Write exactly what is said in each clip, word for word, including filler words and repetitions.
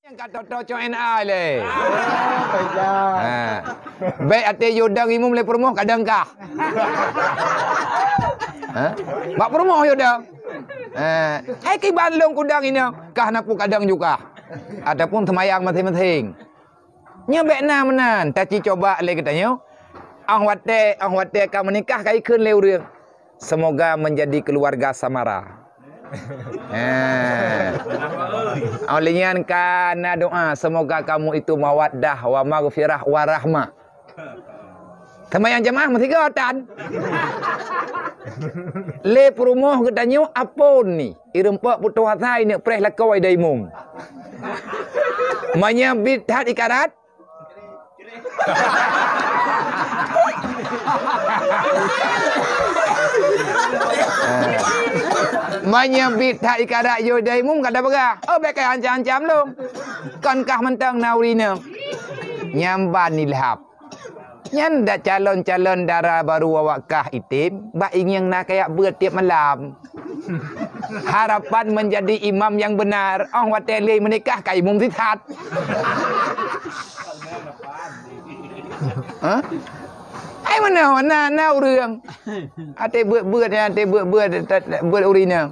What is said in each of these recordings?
Nyang ka toto cok N A lé. Ha. Bèk até yue dang imum lé peurumoh kadang kah. Ha? Bak peurumoh yue dang. Ha. Hai kiban lôn kudang inong kah na pu kadang juga. Ataupun seumayang masing-masing. Nyoe bèk na meunan, taci coba lé geutanyoe. Óh watèe, óh watèe ka meunikah ka ikheun lé ureueng. Semoga menjadi keluarga samara. Eh. Oleh nyan ka na doa, semoga kamu itu mawaddah wa maghfirah wa rahmah. Seumayang jamaah meusigoe tan. Lé peurumoh geutanyoe apon ni, ireumpok putôh asa ineuk preh lakoe dai mum. Meunyoe bit that ikarat, meunyoe bit that ikarat yue dai mum kada peugah, oh bèk kai ancam-ancam lom. Kon kah mantong na ureueng inong. Nyang ban ilhab. Nyan dak calon-calon dara barô awak kah item, bak ingieng na kayak beuet tiep malam. Harapan menjadi imam yang benar, óh watèe lé meunikah ka imum sisat. Hah? Ai mana, na, na ureueng. Até beuet-beuet, até beuet-beuet, beuet ureueng inong.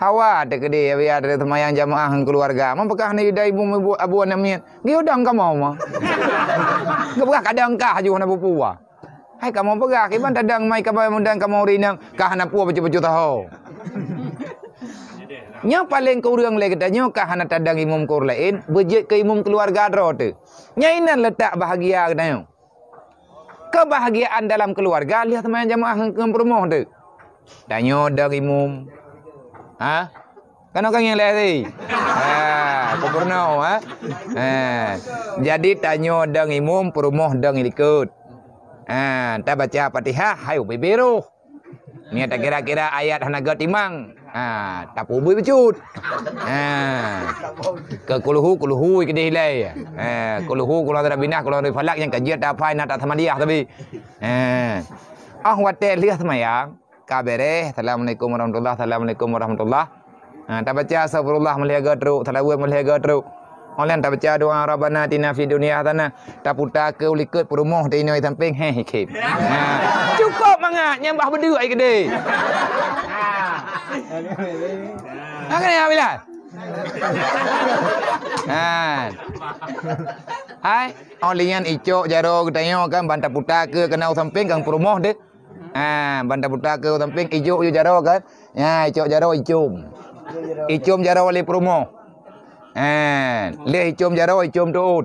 Hawa teukeudeh biar seumayang jamaah ngon keuluwarga. Meunpeugah ni dai ibu, ibu abu aneuk miet. Geuyue dang kamoe ma. Geupeugah kadang kah ju hana peue-peue. Hai kamoe peugah, kiban tadang mai kamoe mudang kamoe ureueng inong, kah hana peue bacut-bacut taho. Nyoe paleng keu ureueng lé geutanyoe kah hana tadang imum keu ureueng laén, beujeuet keu imum keuluwarga droe teuh. Nyan inan leutak bahagia geutanyoe. Keubahgiaan dalam keuluwarga lheueh seumayang jamaah ngon peurumoh teuh. Tanyoe dong imum. Ha? Kanoe ka ngieng lé tadi. Ha, peurunoe, ha? Ha. Jadi tanyoe dong imum, peurumoh dong ilikot. Ha, tabaca Fatihah, hai ubé-bé roh. Nyan takira-kira ayat hana geutimang. Ha, tapeubuet bacut. Ha. Keu kulhu, kulhu keudeh ilai. Ha, kulhu, kulhu tara binah, kulhu tara falak nyang ka jeuet taphai na tasamadiah tapi. Ha. Óh watèe lheueh seumayang, ka bèrèh, assalamualaikum warahmatullah, assalamualaikum warahmatullah. Ha, tabaca astagfirullah meulhèe goe trok, salawat meulhèe goe trok. Óh lheueh tabaca doa Rabbana atina fid dunya hasanah, taputa keu likot peurumoh teuh inoe sampéng, heh, ikhém. Ha. Cukôp mangat nyang bah beudeuk ai keudeh. Ha keuneuk Bilal. Ha. Hai, óh lheueh nyan icok jaroe geutanyoe kan ban taputa keu keunoe sampéng kan peurumoh teuh. Ha, ban taputa keu sampéng ijok yue jaroe kan. Ha, icok jaroe icom. Icom jaroe lé peurumoh. Ha, lheueh icom jaroe icom tuot.